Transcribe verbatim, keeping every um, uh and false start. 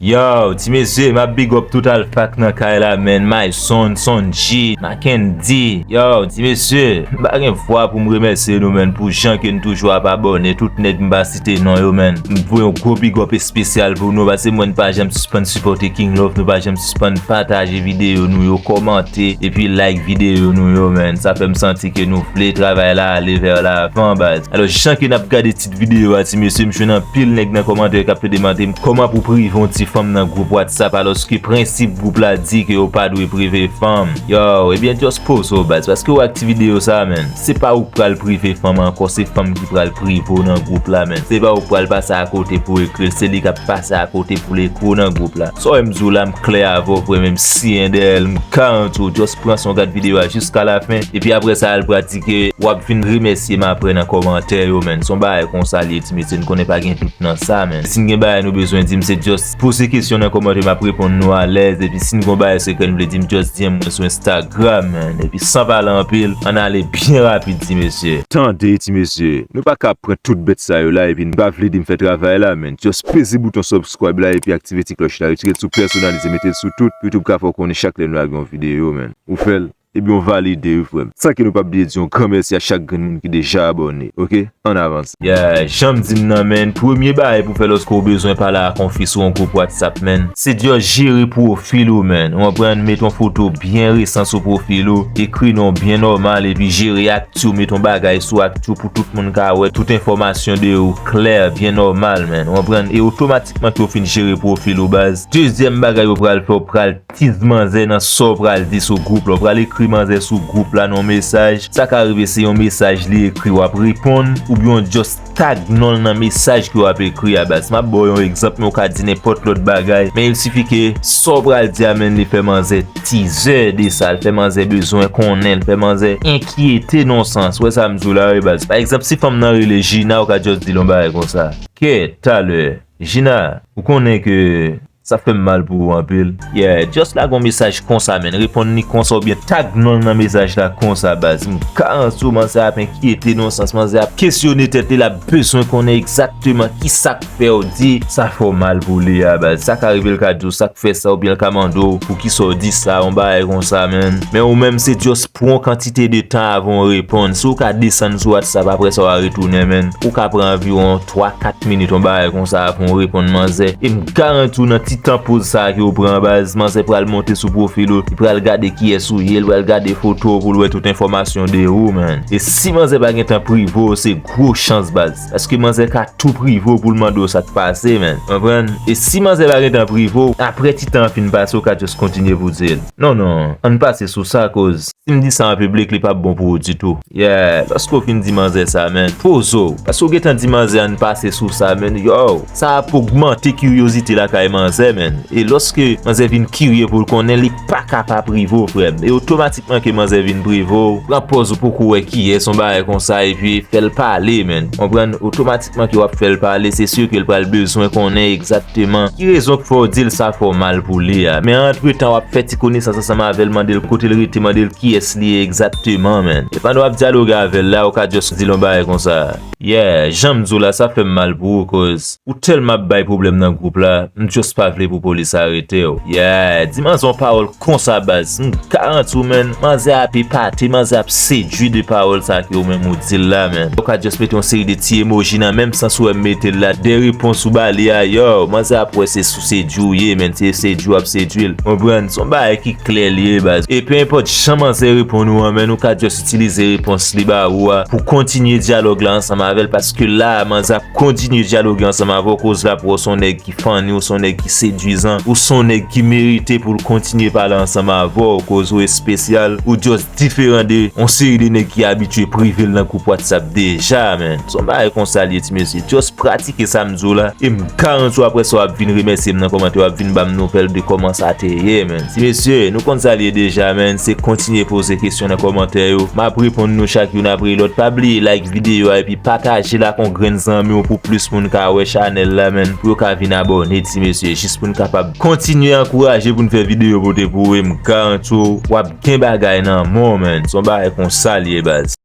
Yo, ti mesye, m ap big up tout alfa k nan kay la, man. Myson, Sonji, Mackendy. Yo, ti mesye, m pa gen vwa pou m remèsye nou, man, pou jan ke n toujou ap abòne. Tout nèg m pa site non yo, man. M voye yon gwo big up espesyal pou nou, paske mwen n pa janm sispann sipòte King Love, nou pa janm sispann pataje videyo nou yo, kòmante, epi like videyo nou yo, man. Sa fè m santi ke nou vle travay la ale vè lavan, baz. Alò, jan ke n ap gade tit videyo a, ti mesye, m jwenn anpil nèg nan kòmantè k ap demande m kòman pou prive yon ti fanm nan gwoup WhatsApp, alòske prensip gwoup la di ke yo pa dwe prive fanm. Yo, ebyen, just poze w, baz, paske w ak ti videyo sa, man. Se pa ou k pral prive fanm ankò, se fanm ki pral prive w nan gwoup la, man. Se pa ou k pral pase akote pou ekri l, se li k ap pase akote pou l ekri w nan gwoup la. Sa w wè m di w la, m klè avè w, frè, menm si en dèyè l, m garanti w, just pran son gad videyo a jiska lafen, epi apre sa, al pratike, w ap vin remèsye m apre nan kòmantè yo, man. Se yon bagay konsa l ye, ti mesye, n konnen pa gen dout nan sa, man. Si n gen bagay nou bezwen di m, se just poze kesyon nan kòmantè, m ap reponn nou alèz, epi si n gen yon bagay sekrè n vle di m, just D M mwen sou Instagram, man. Epi san pale anpil, ann ale byen rapid, ti mesye. Tande, ti mesye, nou pa ka pran tout bèt sa yo la, epi n pa vle di m fè travay la, man. Just peze bouton subscribe la, epi aktive ti klòch la, retire l sou pèsonalize, mete l sou tout, pou YouTube ka fè w konnen chak lè n lage yon videyo, man. Ou fè l, ebyen w valide wi, frè m. San ke nou p ap bliye di yon gran mèsi a chak grenn moun ki deja abòne, oke? Ann avanse. Yeah, jan m di n nan, man, premye bagay pou fè lòske w bezwen pale ak yon fi sou yon gwoup WhatsApp, man, se just jere pwofil ou, man. Ou konprann, met yon foto byen resan sou pwofil ou, ekri non w byen nòmal, epi jere akti w, met yon bagay sou akti w pou tout moun ka wè tout enfòmasyon de ou klè, byen nòmal, man. Ou konprann, e otomatikman ke w fin jere pwofil ou, baz. Dezyèm bagay ou pral fè, w pral tiz manzè nan sa w pral di sou gwoup la. W pral ekri manzè sou gwoup la nan yon mesaj. Sa ka rive se yon mesaj li ekri w ap reponn, oubyen w just tag non l nan mesaj ke w ap ekri a, baz. M ap ba w yon egzanp, men w ka di nenpòt lòt bagay. Men il sifi ke sa w pral di a, man, li fè manzè tizè de sa, l fè manzè bezwen konnen, l fè manzè enkyete nan yon sans. Ou wè sa m di w la, wi, baz. Pa egzanp, si fanm nan rele Gina, ou ka just di l yon bagay konsa. Kè, talè, Gina, ou konnen ke sa fè m mal pou ou anpil. Yeah, just lage yon mesaj konsa, man. Reponn li konsa oubyen tag non l nan mesaj la konsa, baz. M garanti w, manzè ap enkyete nan yon sans, manzè ap kesyone tèt li, l ap bezwen konnen egzakteman kisa k fè w di sa fè w mal pou li a, baz. Sa ka rive l ka di w sa k fè sa, oubyen l ka mande w poukisa w di sa, yon bagay konsa, man. Men ou menm, se just pran yon kantite de tan avan w reponn. Si w ka desann sou WhatsApp, apre sa w a retounen, man, ou ka pran anviwon twa, kat minit, yon bagay konsa, avan w reponn manzè. E m garanti w, nan ti tan poz sa a ke w pran, baz, manzè pral monte sou pwofil ou, li pral gade kiyès ou ye, li pral gade foto w pou l wè tout enfòmasyon de ou, man. E si manzè pa gentan prive w, se gwo chans, baz. Paske manzè ka tou prive w pou l mande w sa k pase, man. Konprann? E si manzè pa gentan prive w, apre ti tan an fin pase, w ka just kontinye pou w di l. Non, non, ann pase sou sa, koz si m di sa an piblik, li p ap bon pou ou ditou. Yeah, lòske w fin di manzè sa, man, poze w. Paske w gentan di manzè ann pase sou sa, man, yo, sa ap ogmante kiryozite lakay manzè, man. E lòske manzè vin kirye pou l konnen, li pa ka pa prive w, frè m. E otomatikman ke manzè vin prive w, pran pòz ou poko wè kiyès, yon bagay konsa, epi fè l pale, man. Konprann? Otomatikman ke w ap fè l pale, se si ke l pral bezwen konnen egzakteman ki rezon k fè w di l sa fè w mal pou li a. Men antretan, w ap fè ti konesans ansanm avè l, mande l kote l rete, mande l kiyès li ye egzakteman, man. E pandan w ap dyaloge avè l la, ou ka just di l yon bagay konsa. Yeah, jan m di w la, sa fè m mal pou ou, koz ou tèlman ap bay pwoblèm nan gwoup la, m just pa vle pou polis arete w. Yeah, di manzè yon pawòl konsa, baz. M garanti w, man, manzè ap epate, manzè ap sedui de pawòl sa ke ou menm ou di l la, man. Ou ka just mete yon seri de ti emoji nan menm sans ou wè m mete l la, de repons ou ba li a, yo, manzè ap wè se sou sedui w ye, man, se sedui w ap sedui l. Konprann? Se yon bagay ki klè li ye, baz. E pe enpòt jan manzè reponn ou an, man, ou ka just itilize repons li ba ou a pou kontinye dyalòg la ansanm avè l, paske la a, manzè ap kontinye dyaloge ansanm avè w, koz l ap wè w se yon nèg ki funny, ou se yon nèg ki sedwizan, ou se yon nèg ki merite pou l kontinye pale ansanm avè w, koz ou espesyal, ou just diferan de yon seri de nèg ki abitye prive l nan gwoup WhatsApp deja, man. Se yon bagay konsa l ye, ti mesye. Just pratike sa m di w la, e m garanti w apre sa w ap vin remèsye m nan kòmantè, w ap vin ban m nouvèl de kòman sa te ye, man. Ti mesye, nou konn sa l ye deja, man. Se kontinye poze kesyon nan kòmantè yo. M ap reponn nou chak youn apre lòt. Pa bliye like videyo a epi pataje l ak yon grenn zanmi w pou plis moun ka wè chanèl la, man, pou yo ka vin abòne, ti mesye, jis pou n kapab kontinye ankouraje pou n fè videyo pote pou ou, e m garanti w, w ap gen bagay nan men w, man. Se yon bagay konsa l ye, baz.